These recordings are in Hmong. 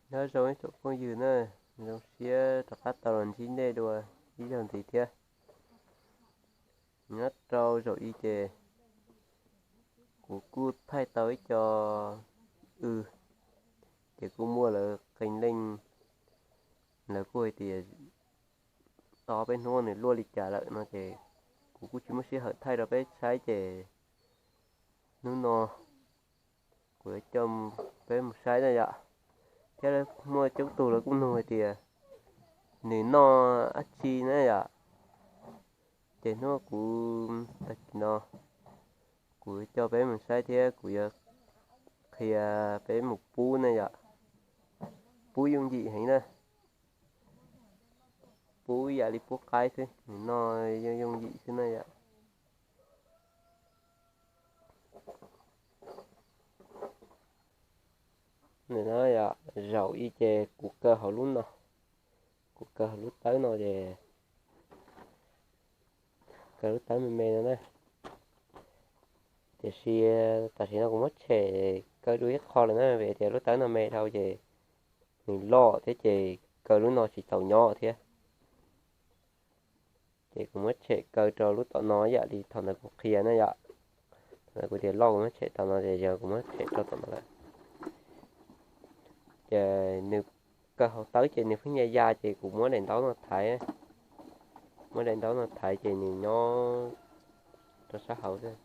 Nyob zoo ib tsoom phooj ywg na, zoo siab rov qab tau los ntsib nej dua ib zaug ntxiv thiab. Nyob rau zaum i ces kuv kuj thaij tau ib co w, ces kuj muaj lawv qee leej, lawv kuj hais tias tos peb hnub nws luaj li cas lawm no ces kuv kuj tsis muaj sij hawm thaij rau peb saib ces hnub no kuv yuav coj peb mus saib na yom. Thiab muaj coob tug lawv kuj nug hais tias nws noj dab tsi na yom. Ces hnub kuv tag kis no kuv yuav coj peb mus saib thiab kuv yuav qhia peb mus pub na yom. Pub yooj yim heev na, pub ib yam li pub qaib xwb, nws noj yooj yooj yim xwb na yom. Nws no yom, zaum i ces kuv kaw hauv lub no, kuv kaw hauv lub tawb no ces kaw lub tawb me me no na. Tiam sis tam sim no kuv muab tshem kaw dua ib qho lawm na, vim tias lub tawb no me dhau ces nws loj thiab ces kaw lub no tsis txaus nyob thiab. Ces kuv muab tshem kaw rau lub tom no ib yam li thaum ntawd kuv qhia na yom. Thaum ntawd kuv tias loj kuv muab tshem tom no ces yog kuv muab tshem rau tom no lawm. Ces nws kaw hauv tawb ces nws pheej ya ya ces kuv muab daim ntaub no thaiv. Muab daim ntaub no thaiv ces nws nyob rau sab hauv xwb.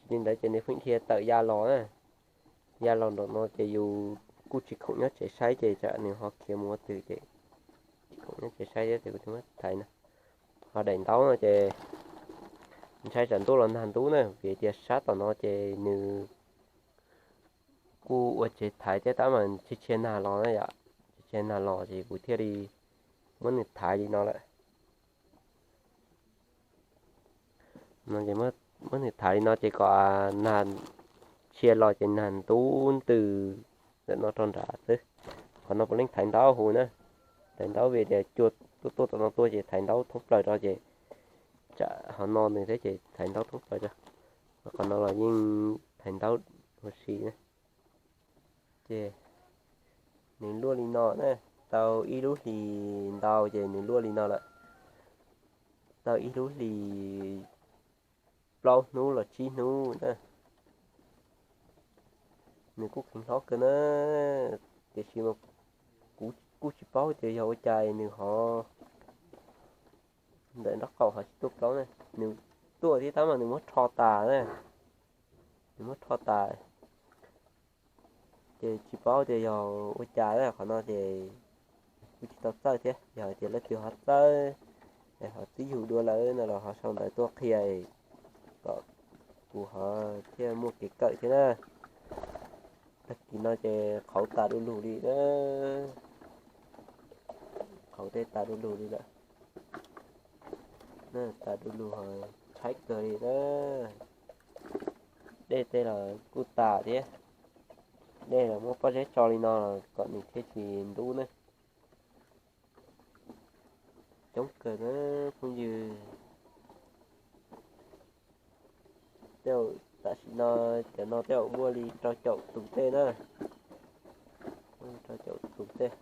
Tsis li ntawd ces nws pheej dhia tawm ya los na. Ya los nraum no ces yus kuj tsis khoom nyob tsev saib ces tsam nws ho khiav mus ua twg ces tsis khoom nyob tsev saib thiab ces kuv thiaj muab thaiv na. Ho daim ntaub no ces ntshai tsam ntuj los nag ntub na, vim tias sab tom no ces nws kuj ua tsev thaiv thiab tab mas tsis tshia nag los na yom. Tsis tshia nag los ces kuv thiaj li muab nws thaiv li no lawm. No ces muab nws thaiv li no ces kom nag tshia los ces nag ntub ntws ntawm no rau nrad xwb. Qhov no puav leej thaiv ntaub huv na. Thaiv ntaub vim tias cua tuaj tuaj tom no tuaj ces thaiv ntaub thoob plaws rau ces tsam ho no nws thiab ces thaiv ntaub thoob plaws rau. Qhov no los yeej thaiv ntaub huv si na. Ces nws luaj li no na, tau ib lub hlis ntau ces nws luaj li no lawm. Tau ib lub hlis plaub hnub los tsib hnub na. Nws kuj kheev hlob kawg na, tiam sis mas kuv kuj tsis paub tias yog ua cas nws ho ntawm nraub qaum ho tsis tuaj plaub na. Nws tuaj thiab tab mas nws muab rho tas na, nws muab rho tas. Ces tsis paub tias yog ua cas na, qhov no ces kuv tsis tau txawj thiab. Yog hais tias leej twg ho txawj es ho twb yug dua lawm no los ho sau ntawv tuaj qhia kom kuv ho thiaj muaj kev kawm thiab na. Tag kis no ces qhauv tas du lug li na, qhauv tej tas du lug li lawm. Tas du lug, tshaib kawg li na. Dej tej los kuj tas thiab. Dej los muab pob zeb tso li no los kom nws thiaj tsis ntub na. Coob kawg na phooj ywg. Tej zaum tam sim no, cov no tej zaum muaj li rau caum tus tej na. Rau caum tus tej.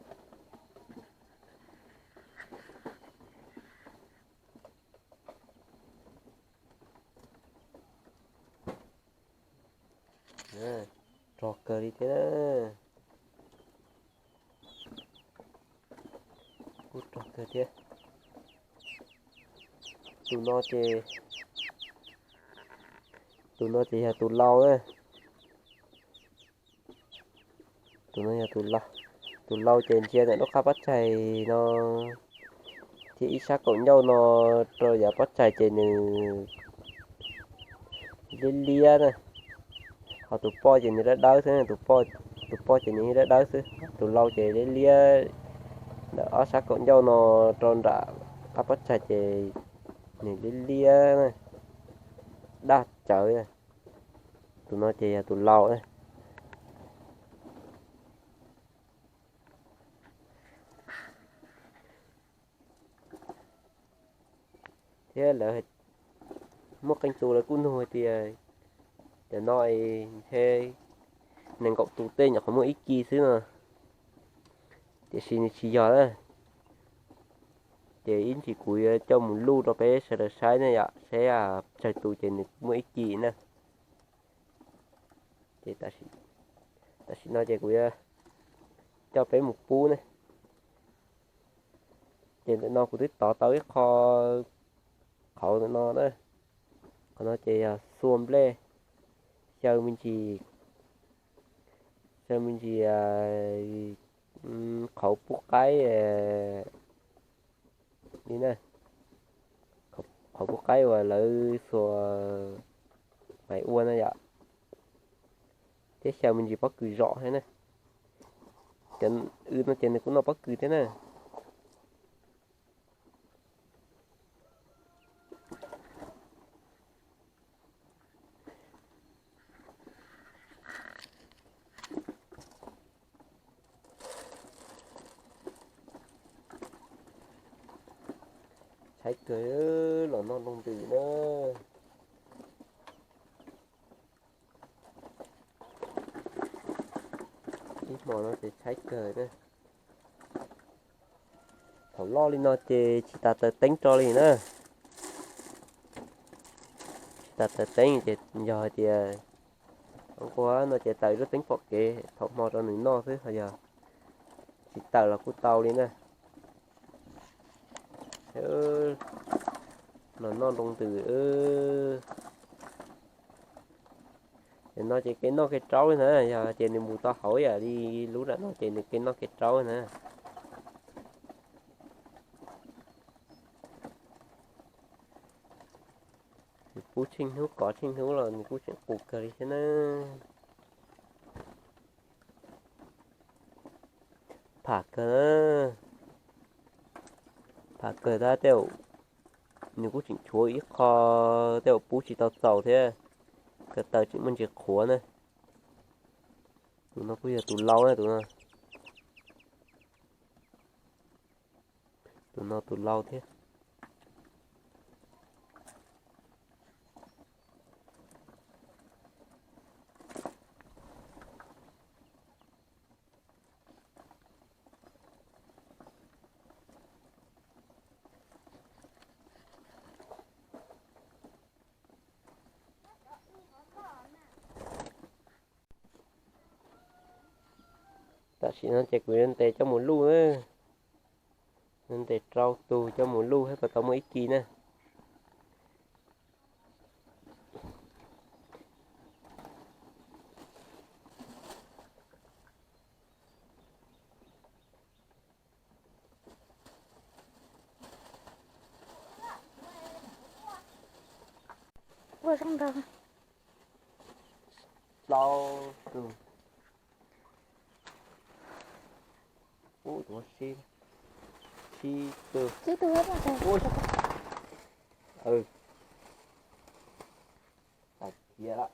Rog kawg li thiab. Kuj rog kawg thiab. Tus no ces, tus no ces yog tus lau na. Tus no yog tus lau. Tus lau ces ntsia ntawm lub qab pob tsaig no thiab ib sab kaum ncauj no rau yav pob tsaig ces nws liab liab na. Ho tus poj ces nws dawb dawb xwb, tus poj ces nws dawb dawb xwb, tus lau ces liab liab. Ntawm ob sab kaum ncauj no rau nram qab pob tsaig ces nws liab liab na, daj tsawv. Tus no ces yog tus lau na. Thiab lawv, muaj qee tus lawv kuj nug hais tias, cov no ntshe nees nkaum tus tej nyuam qhuav muaj ib ci xwb no. Tiam sis nws tsis yog na. Ces ib ntsis kuv yuav coj mus luj rau peb sawv daws saib na yom, saib tsawg tus ces nws muaj ib kis na. Ces tam sim no ces kuv yuav coj peb mus pub ne. Ces ntawm no kuv twb tov tau ib qho qhauv ntawm no na. Qhov no ces yog xua nplej, xyaw me ntsis, xyaw me ntsis qhauv pub qaib li na, qhauv pub qaib uas lawv xuas maiv ua na yom, thiab xyaw me ntsis pob kws zom thiab na. Cov no ces nws kuj noj pob kws thiab na. Tshaib kawg, los noj nroo ntws na. Ib hmo no ces tshaib kawg na. Thaum loj li no ces tsis tas taws teeb tso li na. Tsis tas taws teeb ces yog hais tias nquag no ces taws lub teeb pom kev thaum hmo rau nws noj xwb, ho yog tsis taws los kuj tau li na. Los noj nroo ntws. Ces no ces kev noj kev raub li na, yog ces nws mus tau hauv yam li lub nram no ces nws kev noj kev raub na. Nws pub tsheej hnub kov tsheej hnub los nws kuj tseem qus kawg li thiab na. Pham kawg na, pham kawg tab tej zaum nws kuj tseem tshuav ib qho tej zaum pub tsis tau txaus thiab, ko taw tseem muaj ntsis qhuav na. Tus no kuj yog tus lau na tus no. Tus no tus lau thiab. Tam sim no ces kuv yuav ntes coj mus luj na. Yuav ntes rau tus coj mus luj thiab puas tau muaj ib kis na. Ua zoo ntau. Plaub tug. Ub, tus sib, sib tug. Sib tug. Ub, tas khiav lawm.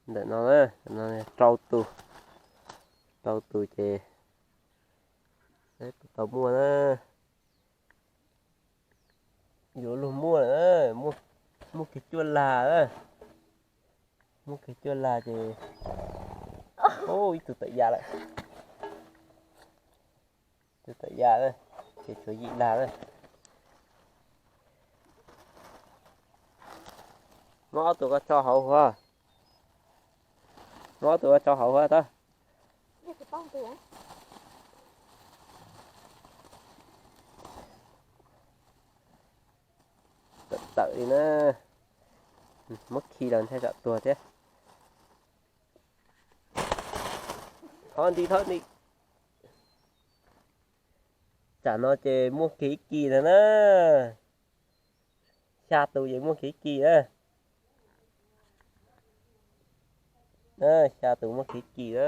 Ntawm no, no rau tus, rau tus ces tau muaj na. Yuav luag muaj lawm, muaj kiag cuaj lag, muaj kiag cuaj lag ces, ib tug tawm ya lawm. Tus tawm ya, ces tshuav yim lag na. Muab ob tug ko tso hauv hov. Muab ob tug ko tso hauv hov tod. Tawm tawm li na. Muab khi los ntshai tsam tuag thiab. Thov nti, thov nti. Tsam no ces muaj kiag ib kis ntag na. Xya tus ces muaj kiag ib kis na. Xya tus muaj kiag ib kis na,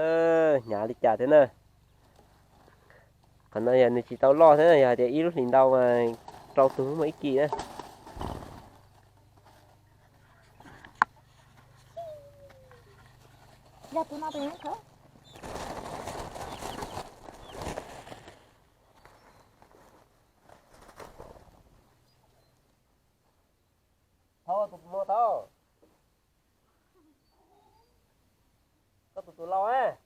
hnyav li cas thiab na. Qhov no yog nws tsis tau loj thiab, yog hais tias ib lub hlis ntau mas rau tus muaj ib kis na. Koj tus tus laus,